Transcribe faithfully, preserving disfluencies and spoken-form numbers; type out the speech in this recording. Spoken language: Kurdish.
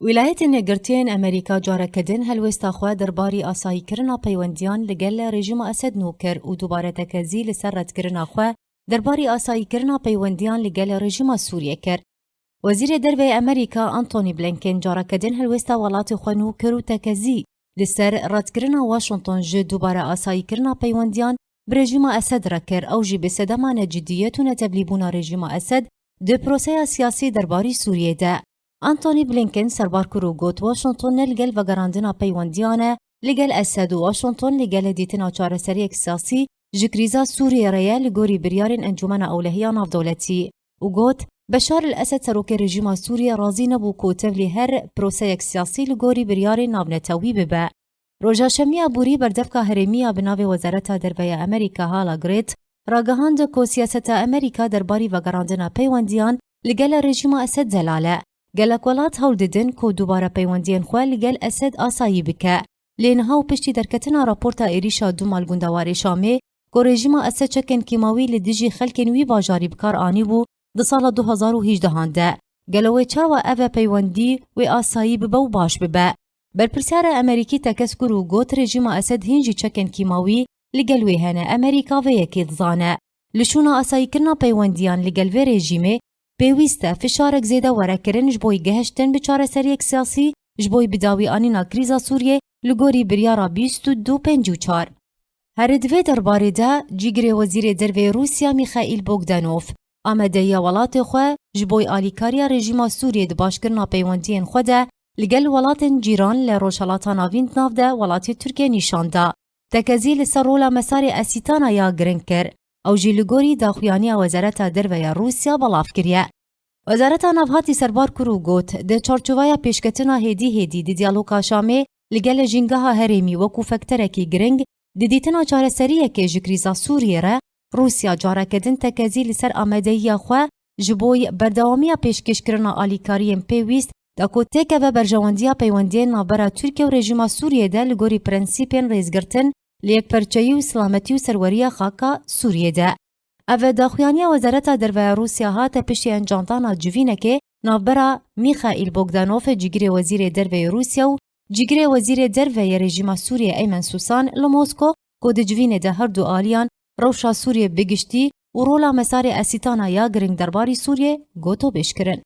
Wîlayetên Yekgirtiyên Amerîka careke din helwêsta xwe derbarî asayîkirina peywendiyan li gel rejîma Esed nû kir û dubare tekezî li ser redkirina xwe derbarî asayîkirina peywendiyan li gel rejîma Sûriyê kir. Wezîrê Derve yê Amerîka Antony Blinken careke din helwêsta welatê xwe nû kir û tekezî li ser redkirina Washington ji dubare asayîkirina peywendiyan bi rejîma Esed re kir, ew jî bi sedema necidiyet û netevlîbûna rejîma Esed di proseya siyasî derbarî Sûriyê de. Antony Blinken serbar kir û got, Washington ne li gel vegerandina peywendiyan e li gel Esed û Washington li gel dîtina çareseriyek siyasî ji krîza Sûriyê re ye, li gorî biryarên Encûmena Ewlehiya Navdewletî. Û got, Beşar el-Esed serokê rejîma Sûriyê razî nebû ku tevlî her proseyek siyasî li gorî biryarên navnetewî bibe. Roja Şemiya borî berdevka herêmî ya bi navê Wezareta Derve ya Amerîka Hala Great ragihand ku siyaseta Amerîka derbarî vegerandina peywendiyan li gel rejîma Esed zelal e. Gelek welat hewl didin ku dubare peywendiyên xwe li gel Esed asayî bike. Lê niha û piştî derketina raporta êrîşa du mal gundewarê Şamê ku rejîma Esed çekên kîmawî li dijî xelkên wî bajarî bi kar anîbû di sala du hezar û hejdehan de, gelo wê çawa ev peywendî wê asayî bibe û baş bibe? Berpirsyara Amerîkî tekez kir û got, rejîma Esed hîn jî çekên kîmawî li gel wê hene, Amerîka vê yekê dizane. Li şûna asayîkirina peywendiyan li gel vê rejîmê pêwîst e fişarek zêde were kirin ji bo gihiştin bi çareseriyek siyasî ji bo bidawî anîna krîza Sûriyê li gorî biryara bîst û du pêncî û çar. Herî di vê derbarê de cîgirê Wezîrê Derve yê Rûsya Mîxaîl Bogdanov amadeyiya welatê xwe ji bo alîkariya rejîma Sûriyê di başkirina peywendiyên xwe de li gel welatên cîran li Rojhelata Navîn di nav de welatê Tirkiye nîşan da. Tekezî li ser rola Mesarê Esîtana ya giring kir. Ew jî li gorî daxuyaniya Wezareta Derve ya Rûsya belav kiriye. Wezareta Navhatî serbar kir û got, di çarçovaya pêşketina hêdî hêdî di diyaloga Şamê li gel jîngeha herêmî wekû fekterekî giring, di dîtina çareseriyekê ji krîza Sûriyê re, Rûsya careke din tekezî li ser amadeyiya xwe ji bo berdewamiya pêşkêşkirina alîkariyên pêwîst da ku têkeve berjewendiya peywendiyên navbera Tirkiye û rejîma Sûriyê de li gorî prensîpên rêzgirtin li yekperçeyî û silametî û serweriya xaka Sûriyê de. Ev daxuyaniya Wezareta Derve ya Rûsya hate piştî encamdana civînekê navbera Mîxaîl Bogdanov, cîgirê Wezîrê Derve yê Rûsya û cîgirê Wezîrê Derve yê rejîma Sûriyê Eymen Susan li Mosko, ku di civînê de her du aliyan rewşa Sûriyê bi giştî û rola Mesarê Esîtana ya giring derbarî Sûriyê gotobêj kirin.